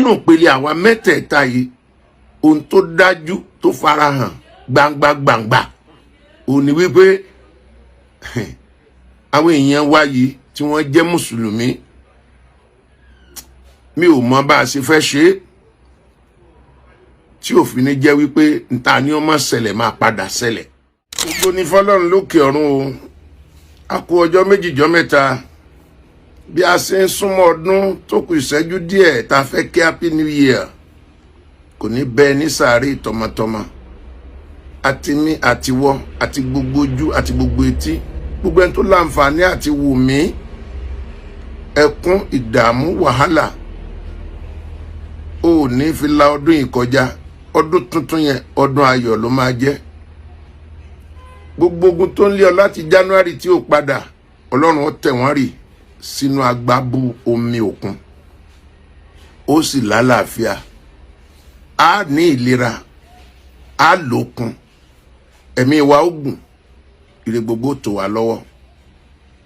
Nínú ìpele àwa mẹ́tẹ̀ẹ̀ta yìí, ohun tó dájú tó farahàn gbangba gbangba òun ni wípé àwọn èèyàn wa yìí tí wọ́n jẹ́ mùsùlùmí, mi ò mọ bá a ṣe fẹ́ ṣe é tí òfin ní jẹ́ wípé níta ni ó máa ṣẹlẹ̀ máa padà ṣẹlẹ̀. Gbogbo ní fọlọ́run lókè ọ̀run o. A kú ọjọ́ 2 jọ́ 3 bí a ṣe ń súnmọ́ ọdún tó kù ìṣẹ́jú díẹ̀ tá a fẹ́ kí Happy New Year. Kò ní bẹ́ẹ̀ ní sàárè tọmọtọmọ, àti mi àtiwọ́ àti gbogbo ojú àti gbogbo etí, gbogbo ẹni tó láǹfààní àti wù mí. Ẹkún, ìdààmú, wàhálà ò ní fi la ọdún yìí kọjá. Ọdún tuntun yẹn, ọdún ayọ̀ ló máa jẹ́. Gbogbo ogun tó ń lé ọ láti January tí ó padà, Ọlọ́run ó tẹ̀ wọ́n rì sínú agbábú omi òkun, ó sì lálàáfíà, á ní ìlera, á lókun, ẹ̀mí wa ó gùn, ire gbogbo tó wà lọ́wọ́.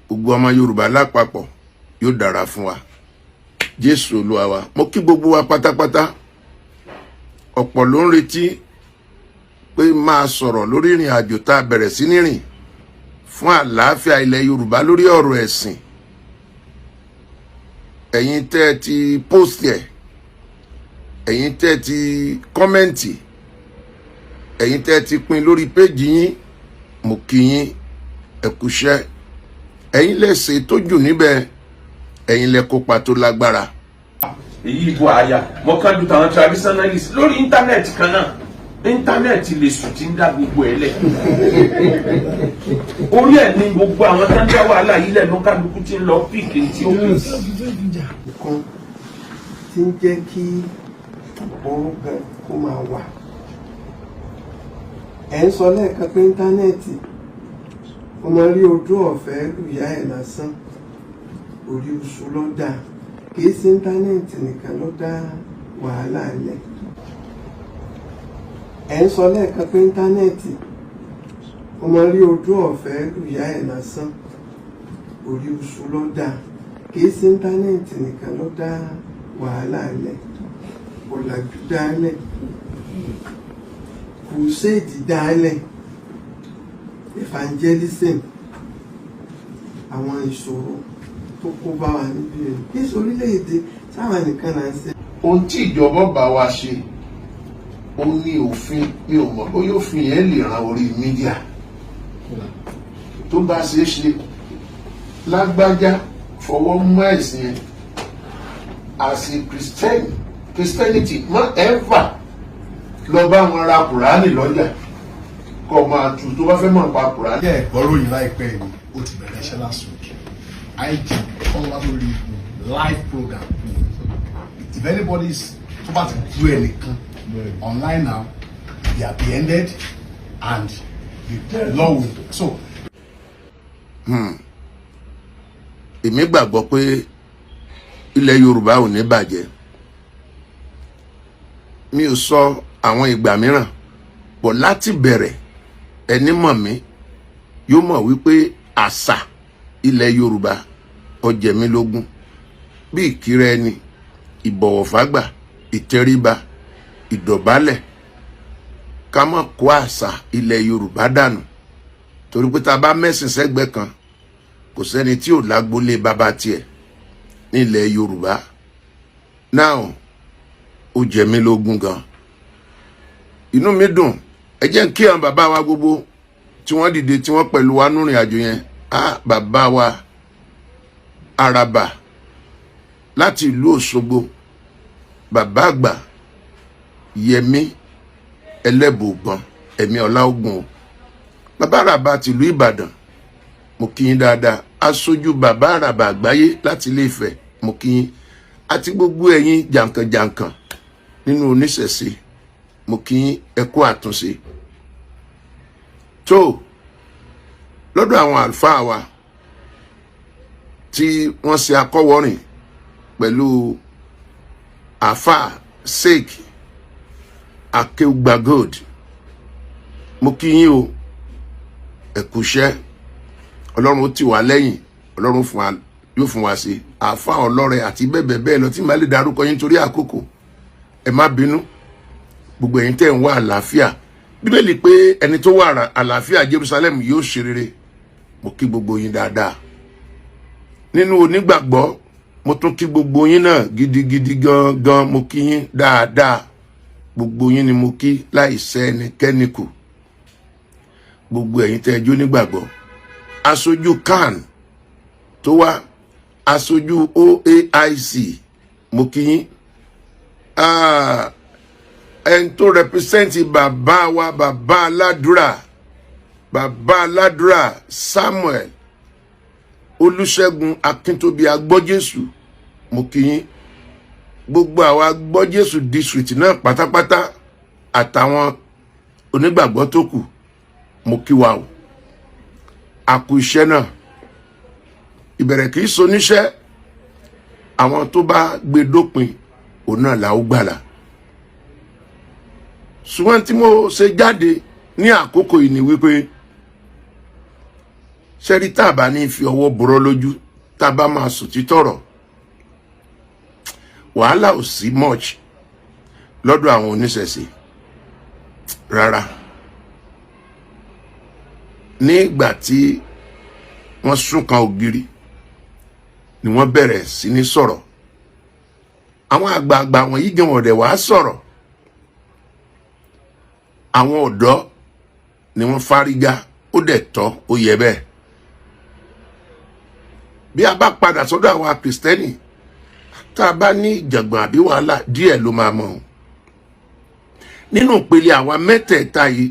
Gbogbo ọmọ Yorùbá lápapọ̀, yóò dára fún wa. Jésù Olúwa wa. Mo kí gbogbo wa pátápátá. Ọ̀pọ̀ ló ń retí pé máa sọ̀rọ̀ lórí ìrìn àjò tá a bẹ̀rẹ̀ sí ní rìn fún àlàáfíà ilẹ̀ Yorùbá lórí ọ̀rọ̀ ẹ̀sìn. Ẹ̀yin tẹ́ ẹ ti post ẹ̀, ẹ̀yin tẹ́ ẹ ti comment, ẹ̀yin tẹ́ ẹ ti pín lórí péjì yín, mo kí yín, ẹ kúṣẹ́. Ẹ̀yin lẹ ṣe tó jù níbẹ̀, ẹ̀yin lẹ kópa tó lágbára. Èyí ìbò àyà mọ́kàndùn tàwọn traditionalist lórí internet kan náà. Internet lè sùn tí ń dá gbogbo ẹ̀ lẹ̀. Orí ẹ̀ ní gbogbo àwọn tó ń dá wàhálà yìí lẹ̀ ló kálukú tí ń lọ pick tí ó pick. Nǹkan tí ń jẹ́ kí oorun gan kó máa wà, ẹ̀ ń sọ lẹ́ẹ̀kan pé internet, ó máa rí ojú ọ̀fẹ́ lùyà ẹ̀ lásán, orí oṣù ló dáa. Kì í ṣe internet nìkan ló dá wàhálà lẹ̀. Ẹ̀ ń sọ lẹ́ẹ̀kan pé internet, ó máa rí ojú ọ̀fẹ́ lùyà ẹ̀ lásán, orí oṣù ló dáa. Kì í ṣe internet nìkan ló dá wàhálà lẹ̀. Ọ̀làjú dálẹ̀, crusade dálẹ̀, evangelism, àwọn ìṣòro tó kó bá wa níbí rẹ̀, kì í ṣe orílẹ̀-èdè sáwọn nìkan là ń ṣe. Ohun tí ìjọba bá wa ṣe, ó ní òfin. Mi ò mọ̀ bóyá òfin yẹn lè ran orí media tó bá ṣeé ṣe. Lágbájá fọwọ́ mú ẹ̀sìn yẹn as a Christian, Christianity, má ever lọ bá wọn ra Kùránì lọ́jà kọ́ máa tu tó bá fẹ́ mọ̀ nípa Kùránì. Jẹ́ ìgbọ́ròyìn láìpẹ́ yìí, ó ti bẹ̀rẹ̀ iṣẹ́ last week. IG kọ́ wá lórí live program. If anybody is tó bá ti bú ẹnìkan online now, they are apprehended and the law will so. Èmi gbàgbọ́ pé ilẹ̀ Yorùbá ò ní bàjẹ́. Mi ò sọ àwọn ìgbà mìíràn bọ̀ láti bẹ̀rẹ̀. Ẹni mọ̀ mí yóò mọ̀ wípé àṣà ilẹ̀ Yorùbá ó jẹ mí lógún, bí ìkírẹ ẹni, ìbọ̀wọ̀fágbà, ìtẹríba, ìdọ̀bálẹ̀. Ká má kó àṣà ilẹ̀ Yorùbá dànù, torí pé tá a bá mẹ́sìn sẹ́gbẹ́ kan, kò sẹ́ni tí ò lágbólé bàbá tiẹ̀ nílẹ̀ Yorùbá. Now, ó jẹ mí lógún gan, inú mi dùn. Ẹ jẹ́ n kí àwọn bàbá wa gbogbo tí wọ́n dìde, tí wọ́n pẹ̀lú wa nírìn àjò yẹn. Ah, bàbá wa Àràbà láti ìlú Òṣogbo, bàbá àgbà Yẹmí Ẹlẹ́bùbọn, ẹ̀mí ọlá ogun o. Bàbá Àràbà tìlú Ìbàdàn, mo kí yín dáadáa. Aṣojú bàbá Àràbà àgbáyé láti Ilé Ifẹ̀, mo kí yín, àti gbogbo ẹ̀yin jàǹkànjàǹkàn nínú oníṣẹ̀ṣe, mo kí yín, ẹ kú àtúnṣe. Tó lọ́dọ̀ àwọn àlùfáà wa tí wọ́n ṣe akọ́wọ́rìn pẹ̀lú àáfàá Sheikh Akeugba Gold, mo kí yín o, ẹ kúṣẹ́. Ọlọ́run ó tì wá lẹ́yìn, Ọlọ́run fún wa, yóò fún wa ṣe. Àáfàá ọlọ́rẹ àti bẹ́ẹ̀ bẹ́ẹ̀ bẹ́ẹ̀ lọ tí màá lè darúkọ yín torí àkókò. Ẹ má bínú, gbogbo ẹ̀yin tẹ́ ń wá àlàáfíà. Bíbélì pé ẹni tó wà àlàáfíà Jerusalem yóò ṣe rere. Mo kí gbogbo yín dáadáa. Nínú onígbàgbọ́, mo tún kí gbogbo yín náà gidigidi gan-gan. Mo kí yín dáadáa. Gbogbo yín ni mo kí láì sẹ́nikẹ́ni kù, gbogbo ẹ̀yin tẹ́ ẹ jó nígbàgbọ́. Aṣojú CAN tó wá, aṣojú OAIC, mo kí yín. Ẹni tó represent bàbá wa, bàbá aládùúrà, bàbá aládùúrà Samuel Olùṣègùn Akíntóbi Agbọ́jésù, mo kí yín. Gbogbo àwa Agbọ́jésù district náà pátápátá àtàwọn onígbàgbọ́ tó kù, mo kí wa o. Àkú iṣẹ́ náà. Ìbẹ̀rẹ̀ kì í so níṣẹ́. Àwọn tó bá gbé dópin, òun náà là ó gbàlà. Ṣùgbọ́n tí mo ṣe jáde ní àkókò yìí ni wípé, ṣẹ́rí, tá a bá ní fi ọwọ́ bọ̀rọ̀ lójú, tá a bá máa sùn títọ̀rọ̀, wàhálà ò sí much lọ́dọ̀ àwọn oníṣẹ̀ṣe rárá. Ní ìgbà tí wọ́n sún kan ògiri ni wọ́n bẹ̀rẹ̀ sí ní sọ̀rọ̀. Àwọn àgbààgbà wọ̀nyí gan ọ̀dẹ̀ wàá sọ̀rọ̀. Àwọn ọ̀dọ́ ni wọ́n fárígá. Ó dẹ̀ tọ́, ó yẹ bẹ́ẹ̀. Bí a bá padà sọ́dọ̀ àwọn Kìrìsìtẹ́nì, tá a bá ní ìjàngbọ̀n àbí wàhálà díẹ̀ ló máa mọ̀ nínú ìpele àwa mẹ́tẹ̀ẹ̀ta yìí.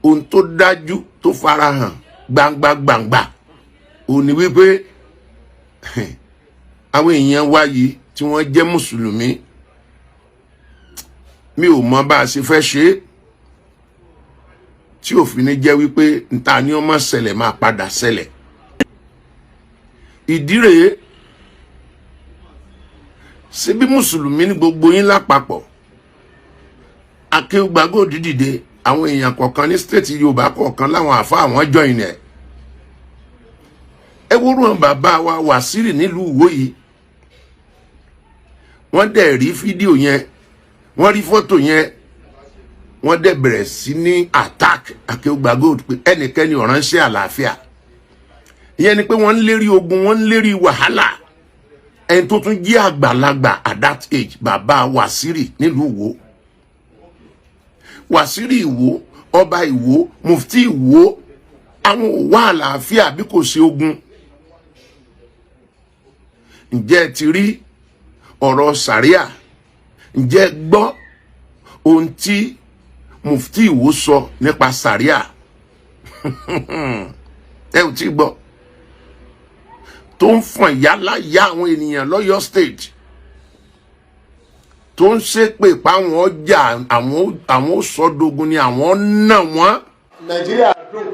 Ohun tó dájú tó farahàn gbangba gbangba òun ni wípé àwọn èèyàn wa yìí tí wọ́n jẹ́ mùsùlùmí, mi ò mọ bá a ṣe fẹ́ ṣe é tí òfin ní jẹ́ wípé níta ni ó máa ṣẹlẹ̀ máa padà ṣẹlẹ̀. Ìdí rèé. Ṣebí mùsùlùmí ní gbogbo yín lápapọ̀? Akéwùgbàgòdì dìde. Àwọn èèyàn kọ̀ọ̀kan ní state Yorùbá kọ̀ọ̀kan láwọn àfa àwọn join ẹ̀. Ẹ wúrú wọn, bàbá wa Wàsíìrì nílùú Ìwó yìí, wọ́n dẹ̀ rí fídíò yẹn, wọ́n rí fọ́tò yẹn, wọ́n dẹ̀ bẹ̀rẹ̀ sí ní attack Akéwùgbàgòdì pé ẹnikẹ́ni ọ̀ránṣẹ́ àlàáfíà. Ìyẹn ni pé wọ́n ń lérí ogun, wọ́n ń lérí wàhálà. Ẹni tó tún jẹ́ àgbàlagbà at that age, bàbá Wàsíìrì nílùú Ìwó, Wàsíìrì Ìwó, ọba Ìwó, mufti Ìwó, àwọn ò wá àlàáfíà bí kò sí ogun. Ǹjẹ́ ẹ ti rí ọ̀rọ̀ sàríà? Ǹjẹ́ ẹ gbọ́ ohun tí mufti Ìwó sọ nípa sàríà? Ẹ ò tí gbọ́ tó ń fọ̀n yálà yá àwọn ènìyàn lọ́yọ́ State, tó ń ṣépè páwọn ọjà àwọn ó sọdógun ni àwọn nà wọ́n. Nàìjíríà dùn.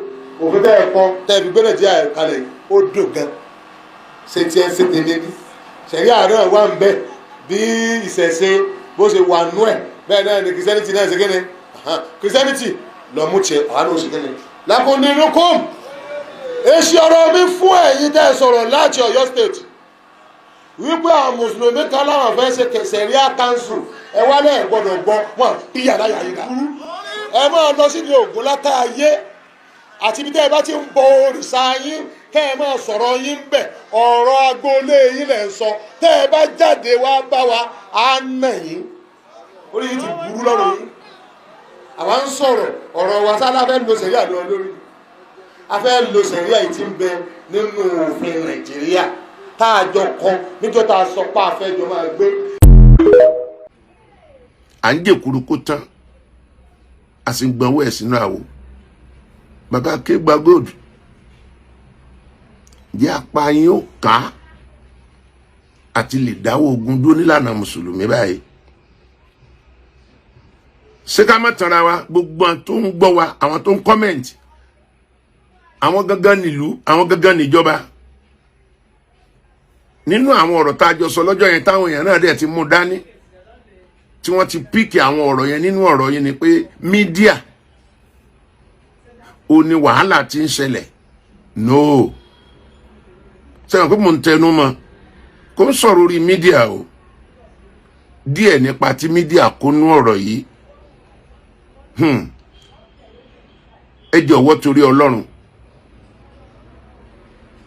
Òfin tẹ́ ẹ kọ́, tẹ́ ẹ fi gbé Nàìjíríà kalẹ̀, ó dùn gan. Ṣe tiẹ̀ ṣe tèmi ní sẹ̀ríà náà wà ń bẹ̀. Bí ìṣẹ̀ṣe bó ṣe wà nú ẹ̀, bẹ́ẹ̀ náà ni Christianity náà ṣe kéde. Christianity lọ mú tiẹ̀, àwọn náà ṣe kéde. Lakundinukum, èsì ọ̀rọ̀ mi fún ẹ̀yin tẹ́ ẹ sọ̀rọ̀ láti Ọ̀yọ́ State wípé àwọn mùsùlùmí kan láwọn fẹ́ ṣe sẹ̀ríà council, ẹ wálẹ̀ gbọ́dọ̀ gbọ́ wọn bí yàrá yàrá yìí. Ẹ máa lọ síbi Ògùn látàyé àti ibi tẹ́ ẹ bá ti ń bọ òrìṣà yín, kẹ́ ẹ máa sọ̀rọ̀ yín bẹ̀. Ọ̀rọ̀ agboolé yín lẹ̀ ń sọ. Tẹ́ ẹ bá jáde wá bá wa, á nà yín. Orí yín ti burú lọ́rọ̀ yín. Àwa ń sọ̀rọ̀ ọ̀rọ̀ wa sálá fẹ́ lo sẹ̀ríà lọ lórí. A fẹ́ lo sẹ̀ríà yìí tí ń bẹ nínú òfin Nàìjíríà tá a jọ kọ níjọ́ tá a sọ pé a fẹ́ jọ máa gbé. À ń jèkúrú kó tán, a sì ń gbọ́nwó ẹ̀ sínú àwo. Bàbá Kégbà Gold, jẹ́ apá yín ó ká àti lè dáwọ́ ogun dúró nílànà mùsùlùmí báyìí? Ṣé ká má tanra wa? Gbogbo àwọn tó ń gbọ́ wa, àwọn tó ń comment, àwọn gangan nílùú, àwọn gangan níjọba. Nínú àwọn ọ̀rọ̀ tá a jọ sọ lọ́jọ́ yẹn, táwọn èèyàn náà dẹ̀ ti mú dání, tí wọ́n ti pick àwọn ọ̀rọ̀ yẹn nínú ọ̀rọ̀ yẹn, ni pé media ò ní wàhálà tí ń ṣẹlẹ̀. No, sẹ́wọ̀n pé mò ń tẹnu mọ́ kó ń sọ̀rọ̀ orí media o. Díẹ̀ nípa tí media kónú ọ̀rọ̀ yìí. Ẹ jọ̀wọ́, torí Ọlọ́run,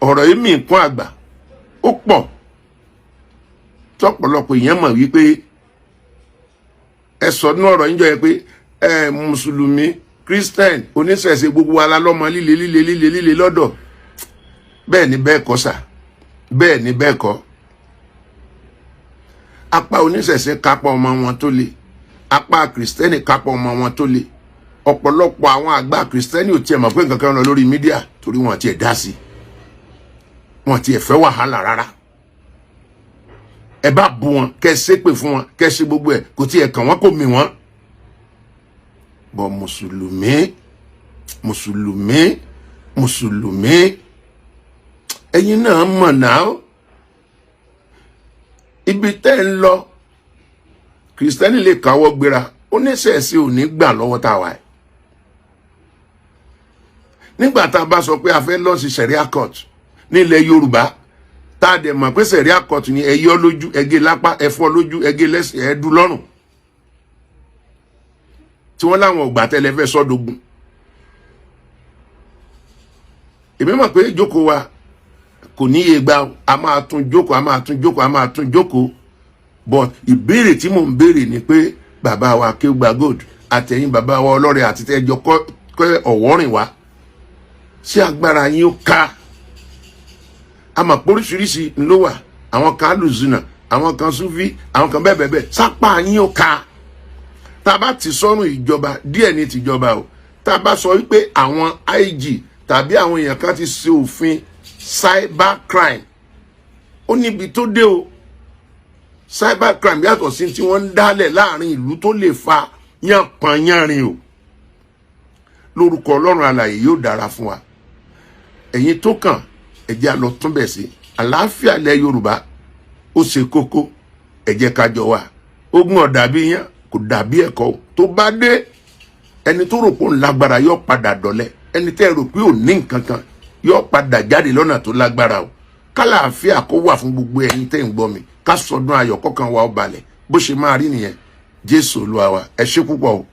ọ̀rọ̀ yìí mì kún àgbà ó pọ̀ tọ́pọ̀lọpọ̀ èèyàn mọ̀ wípé ẹ sọ ní ọ̀rọ̀ yín jọ yẹ pé ẹ mùsùlùmí, Christian, oníṣẹ̀ṣe, gbogbo wa la lọ́mọ líle líle líle líle lọ́dọ̀. Bẹ́ẹ̀ ni bẹ́ẹ̀ kọ́ sà, bẹ́ẹ̀ ni bẹ́ẹ̀ kọ́. Apá oníṣẹ̀ṣe kápá ọmọ wọn tó le, apá Christian kápá ọmọ wọn tó le. Ọ̀pọ̀lọpọ̀ àwọn àgbà Christian ò tiẹ̀ mọ̀ pé nǹkan kan lọ lórí media, torí wọn tiẹ̀ dá sí, wọn tiẹ̀ fẹ́ wàhálà rárá. Ẹ bá bu wọn, kẹ ṣépè fún wọn, kẹ ṣe gbogbo ẹ, kò tiẹ̀ kàn wọ́n, kò mì wọ́n. Bọ̀ mùsùlùmí, mùsùlùmí, mùsùlùmí, ẹ̀yin náà mọ̀ náà ibi tẹ́ ń lọ. Christian lè káwọ́ gbéra, oníṣẹ̀ṣe ò ní gbà lọ́wọ́ tá a wà ẹ̀. Nígbà tá a bá sọ pé a fẹ́ lọ sí Sharia court nílẹ̀ Yorùbá, tá a dẹ̀ mọ̀ pé Sharia court ni ẹ yọ lójú, ẹ gé lápá, ẹ fọ́ lójú, ẹ gé lẹ́sẹ̀, ẹ dú lọ́rùn, tí wọ́n láwọn ògbà tẹ́lẹ̀ fẹ́ sọ́dọ̀gùn. Èmi mọ̀ pé ìjókòó wa kò níye gba, a máa tún jókòó, a máa tún jókòó, a máa tún jókòó. But ìbéèrè tí mò ń béèrè ni pé bàbá wa Akéwùgbà Gold àtẹ̀yìn bàbá wa ọlọ́rẹ̀ àti tẹ́jọ kọ́ ọ̀wọ́rìn wa, ṣé agbára yín ó ká? A mọ̀ pé oríṣiríṣi ló wà, àwọn kan alùzùnà, àwọn kan súfí, àwọn kan bẹ́ẹ̀ bẹ́ẹ̀ bẹ́ẹ̀. Sápá yín ó ká? Tá a bá ti sọ́run ìjọba díẹ̀ ní tìjọba o, tá a bá sọ wípé àwọn IG tàbí àwọn èèyàn kan ti ṣe òfin cyber crime, ó níbi tó dé o. Cyber crime yàtọ̀ sí tí wọ́n ń dálẹ̀ láàrin ìlú tó lè fa yánpọnyánrin o. Lórúkọ Ọlọ́run alààyè, yóò dára fún wa. Ẹ̀yin tó kàn, ẹ jẹ́ á lọ túnbẹ̀ sí. Àlàáfíà ilẹ̀ Yorùbá ó ṣe kókó, ẹ jẹ́ ká jọ wà. Ogun ọ̀dàbí yẹn kò dàbí ẹ̀kọ́ tó bá dé. Ẹni tó rò pé òun lágbára yóò padà dọ̀lẹ. Ẹni tẹ́ rò pé ò ní nǹkan kan yóò padà jáde lọ́nà tó lágbára o. Kálàáfíà kó wà fún gbogbo ẹ̀yin tẹ́ ń gbọ́ mi. Ká sọdún ayọ̀, kọ́kàn wa ó balẹ̀. Bó ṣe máa rí nìyẹn. Jésù Olúwa wa. Ẹ ṣé púpọ̀ o.